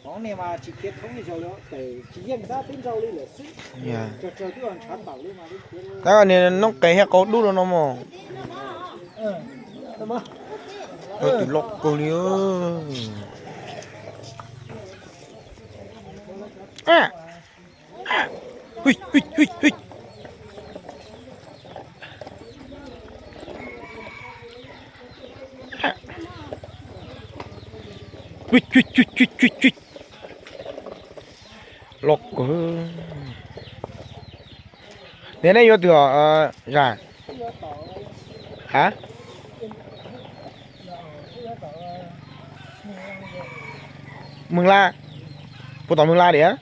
Tab niag noob qes thiab qau dub rau no mog. Tus loj kawg li. Loj kawg. Niam, nej yuav twg os Zam? Ha? Mws Laj? Puas tom Mws Laj diam?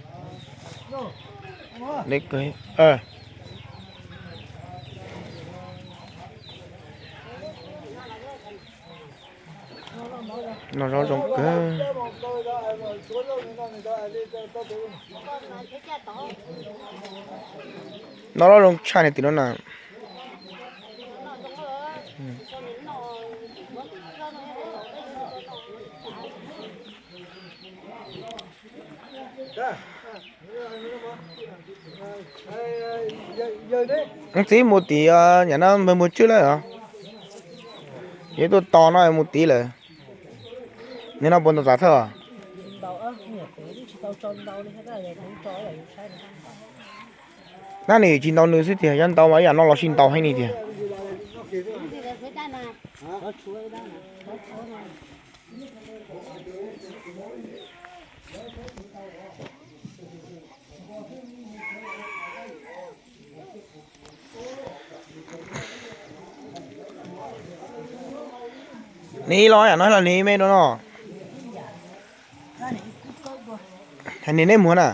Noj zaub zoo kawg. Noj zaub zoo tshaj niag tim no na. Txiv mus tim, nyob no npawg Muas Tswb lawm os. Yog tuaj tos no mus tid lawm. Niag no puas ntaus txav thawj os? Nab nim tsis ntaus nws xwb tiag, yog ntaus mas ib yam no los sis ntaus heev li tiag. Nws ib los yam no los nws ib me no no. Hais niam neb muag na.